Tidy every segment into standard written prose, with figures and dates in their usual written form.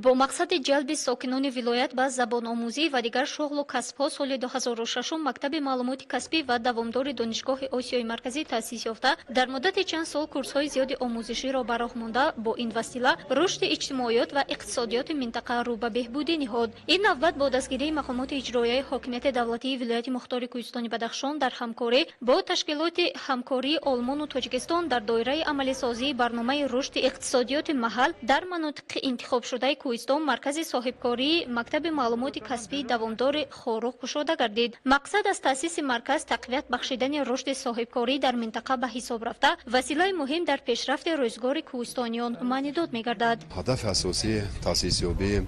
Бо мақсади ҷалби сокинони вилоят ба забономӯзӣ ва дигар шуғлу касбҳо соли 2006 мактаби маълумоти касбӣ ва давомдори Донишгоҳи Осиёи Марказӣ таъсис ёфта, дар муддати чанд сол курсҳои зиёди омӯзиширо ба роҳ монда, бо ин васила рушди иҷтимоиёт ва иқтисодиёти минтақа рӯ ба беҳбудӣ ниҳод. Ин навбат бо дастгирии мақомоти иҷроияи ҳокимияти давлатии вилояти мухтори Кӯҳистони Бадахшон дар ҳамкорӣ бо ташкилоти ҳамкории Олмону Тоҷикистон дар доираи амалисозии барномаи рушди иқтисодиёти маҳал дар манотиқи интихобшудаи Кӯҳистон маркази соҳибкории мактаби маълумоти касбии давомдори Хоруғ кушода гардид. Мақсад аз таъсиси марказ тақвият бахшидани рушди соҳибкорӣ дар минтақа ба ҳисоб рафта, василаи муҳим дар пешрафти рӯзгори кӯҳистониён маънидод мегардад. Ҳадафи асосии таъсисёбии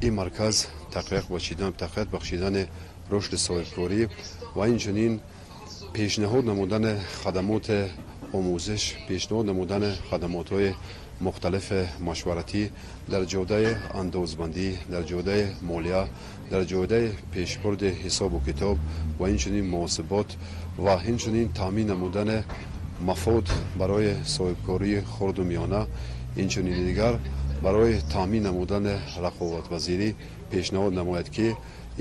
ин марказ тақвият бахшидани рушди соҳибкорӣ ва инчунин пешниҳод намудани хадамоти омӯзиш, пешниҳод намудани хадамотҳои мухталифи машваратӣ дар ҷодаи андозбандӣ, дар ҷодаи молия, дар ҷодаи пешбурди ҳисобу китоб ва инчунин муҳосибот ва инчунин таъмин намудани мафод барои соҳибкории хурду миёна, инчунин дигар барои таъмин намудани рақобатпазирӣ пешниҳод намояд, ки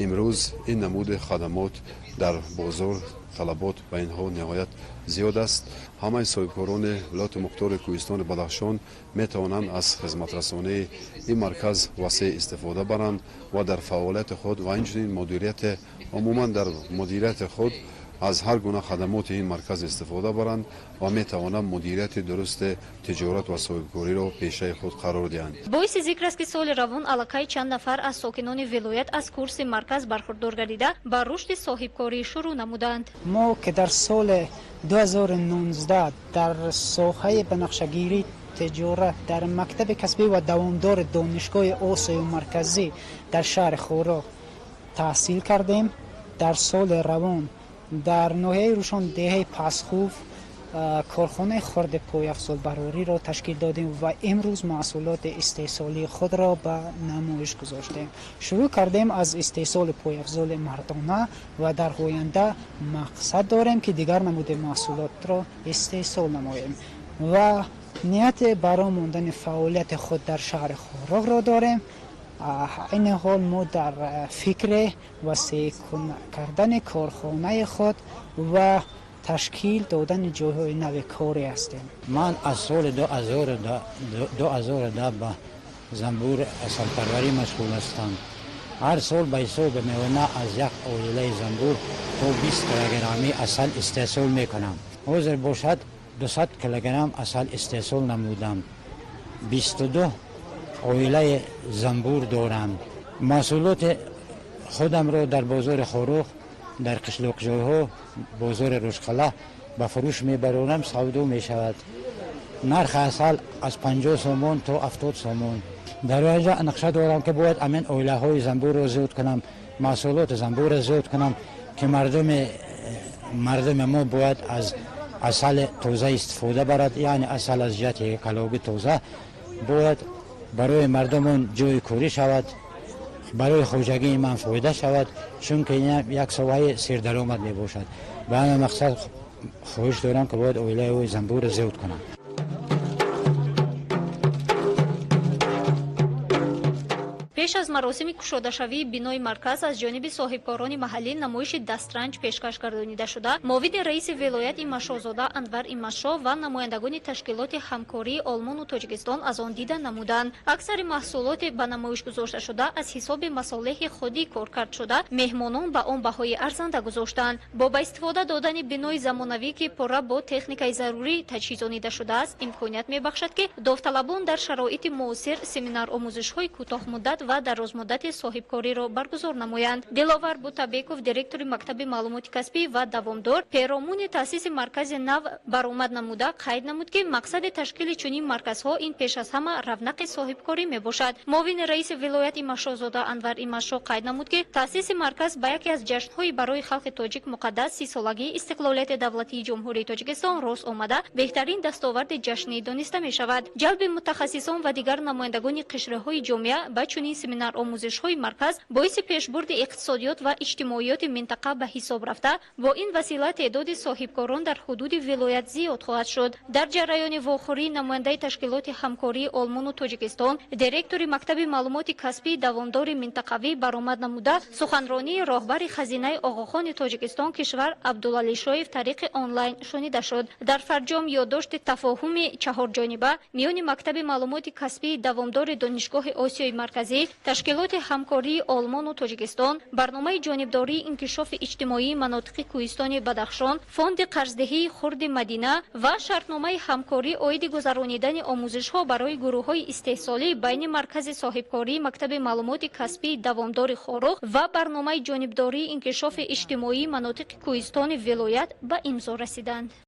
имрӯз ин намуди хадамот дар бозор талабот ба инҳо ниҳоят зиёд аст. Ҳамаи соҳибкорони вилояти мухтори Кӯҳистони Бадахшон метавонанд аз хизматрасонии ин марказ васеъ истифода баранд ва дар фаъолияти худ ва инчунин мудирияти умуман дар мудирияти худ аз ҳар гуна хадамоти ин марказ истифода баранд ва метавонанд мудирияти дурусти тиҷорат ва соҳибкориро пешаи худ қарор диҳанд. Боиси зикр аст, ки соли равон аллакай чанд нафар аз сокинони вилоят аз курси марказ бархурдор гардида, ба рушди соҳибкорӣ шурӯъ намуданд. Мо ки дар соли 2019 дар соҳаи банақшагирии тиҷорат дар мактаби касбӣ ва давомдори Донишгоҳи Осиёи Марказӣ дар шаҳри Хоруғ таҳсил кардем, дар соли равон дар ноҳияи Рӯшон, деҳаи Пасхуф, корхонаи хурди пойафзолбарориро ташкил додем ва имрӯз маҳсулоти истеҳсолии худро ба намоиш гузоштем. Шурӯъ кардем аз истеҳсоли пойафзоли мардона ва дар оянда мақсад дорем, ки дигар намуди маҳсулотро истеҳсол намоем ва нияти барои мондани фаъолияти худ дар шаҳри Хоруғро дорем. Айни ҳол мо дар фикри васеъ кардани корхонаи худ ва ташкил додани ҷойҳои нави корӣ ҳастем. Ман аз соли 2010 ба занбури асалпарварӣ машғул ҳастам. Ҳар сол ба ҳисоби миёна аз як оилаи занбур то 20 килограмми асал истеҳсол мекунам. Ҳозир бошад 200 килограмм асал истеҳсол намудам. 22 оилаи занбур дорам. Маҳсулоти худамро дар бозори Хоруғ, дар қишлоқҷойҳо, бозори Рӯшқала ба фурӯш мебарорам, савдо мешавад. Нархи асал аз 50 сомон то 70 сомон. Дар оянда нақша дорам, ки бояд амин оилаҳои занбурро зиёд кунам, маҳсулоти занбурро зиёд кунам, ки мардуми мо бояд аз асали тоза истифода барад, яъне асал аз ҷиҳати экологӣ тоза бояд барои мардумон ҷои корӣ шавад, барои хоҷагии ман фоида шавад, чунки ин як соҳаи сердаромад мебошад. Ба ҳамин мақсад хоҳиш дорам, ки бояд оилаи занбурро зиёд кунам. Пеш аз маросими кушодашавии бинои марказ аз ҷониби соҳибкорони маҳаллӣ намоиши дастранҷ пешкаш гардонида шуда, муовини раиси вилоят Имашозода Анвар Имашо ва намояндагони ташкилоти ҳамкории Олмону Тоҷикистон аз он дида намуданд. Аксари маҳсулоти ба намоиш гузошташуда аз ҳисоби масолеҳи худӣ коркард шуда, меҳмонон ба он баҳои арзанда гузоштанд. Бо ба истифода додани бинои замонавӣ, ки пурра бо техникаи зарурӣ таҷҳизонида шудааст, имконият мебахшад, ки довталабон дар шароити муосир семинар омӯзишҳои кӯтоҳмуддат ва дарозмуддати соҳибкориро баргузор намоянд. Диловар Бутабеков, директори мактаби маълумоти касбӣ ва давомдор, перомуни таъсиси маркази нав баромад намуда, қайд намуд, ки мақсади ташкили чунин марказҳо ин пеш аз ҳама равнақи соҳибкорӣ мебошад. Муовини раиси вилоят Имашозода Анвар Имашо қайд намуд, ки таъсиси марказ ба яке аз ҷашнҳои барои халқи тоҷик муқаддас 30-солагии истиқлолияти давлатии Ҷумҳурии Тоҷикистон рост омада, беҳтарин дастоварди ҷашнӣ дониста мешавад. Ҷалби мутахассисон ва дигар намояндагони қишрҳои ҷомеа ба чунин Семинар омӯзишҳои марказ боиси пешбурди иқтисодиёт ва иҷтимоиёти минтақа ба ҳисоб рафта, бо ин васила теъдоди соҳибкорон дар ҳудуди вилоят зиёд хоҳад шуд. Дар ҷараёни вохӯрӣ намояндаи Ташкилоти ҳамкории Олмону Тоҷикистон, директори мактаби маълумоти касбии давомдори минтақавӣ баромад намуда, суханронии роҳбари хазинаи Оғохони Тоҷикистон кишвар Абдулалишоев тариқи онлайн шунида шуд. Дар фарҷом ёддошти тафоҳуми чаҳорҷониба миёни мактаби маълумоти касбии давомдори Донишгоҳи Осиёи Марказӣ, Ташкилоти ҳамкории Олмону Тоҷикистон, барномаи ҷонибдории инкишофи иҷтимоии манотиқи кӯҳистони Бадахшон, фонди қарздиҳии хурди Мадина ва шартномаи ҳамкорӣ оиди гузаронидани омӯзишҳо барои гурӯҳҳои истеҳсолӣ байни маркази соҳибкории мактаби маълумоти касбии давомдори Хоруғ ва барномаи ҷонибдории инкишофи иҷтимоии манотиқи кӯҳистони вилоят ба имзо расиданд.